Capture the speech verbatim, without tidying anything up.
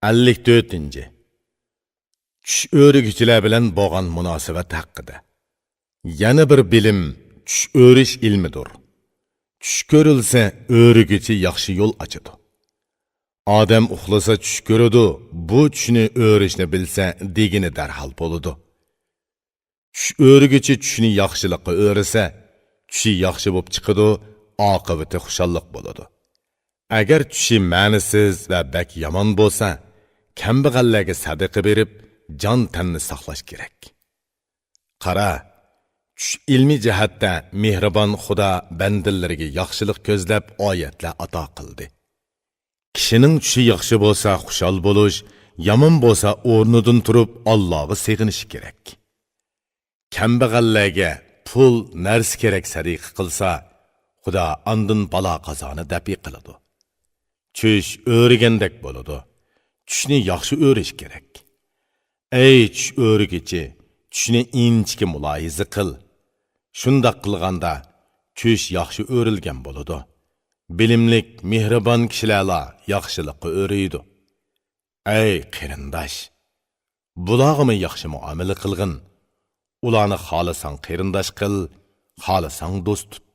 ئەللىك تۆتىنچى. چۈش ئۆرۈگۈچىلەر بىلەن بولغان مۇناسىۋەت ھەققىدە. يەنە بىر بىلىم چۈش ئۆرۈش ئىلمىدۇر. چۈش كۆرۈلسە، ئۆرۈگۈچى ياخشى يول ئاچىدۇ. ئادەم ئۇخلىسا چۈش كۆرىدۇ، بۇ چۈشنى ئۆرۈشنى بىلسە، دېگىنى دەرھال بولىدۇ. چۈش ئۆرۈگۈچى چۈشنى ياخشىلىققا ئۆرىسە، چۈشى ياخشى بولۇپ چىقىدۇ، ئاقىۋىتى خۇشاللىق بولىدۇ. ئەگەر چۈشى مەنىسىز ۋە بەك يامان بولسا، كەمبەغەللەرگە سەدىقە بېرىپ، جان تەننى ساقلاش كېرەك. قارا، چۈش ئىلمىي جەھەتتە مېھرىبان خۇدا بەندىلىرىگە ياخشىلىق كۆزلەپ ئايەتلەر ئاتا قىلدى. كىشىنىڭ چۈشى ياخشى بولسا خۇشال بولۇش، يامان بولسا ئورنىدىن تۇرۇپ ئاللاغا سېغىنىشى كېرەك. كەمبەغەللەرگە پۇل، نەرسە كېرەك سەدىقە قىلسا، خۇدا ئاندىن بالا قازانى دەپئى قىلىدۇ. چۈش ئۆرۈگەندەك بولىدۇ. چۈشنى ياخشى ئۆرۈش كېرەك. ئەي چۈش ئۆرۈگۈچى، چۈشنى ئىنچىكە مۇلاھىزە قىل. شۇنداق قىلغاندا، چۈش ياخشى ئۆرۈلگەن بولىدۇ. بىلىملىك، مېھرىبان كىشىلەرلا ياخشىلىققا ئۆرۈيدۇ. ئەي قېرىنداش، بۇلارغىمۇ ياخشى مۇئامىلە قىلغىن. ئۇلارنى خالىساڭ قېرىنداش قىل، خالىساڭ دوست تۇت.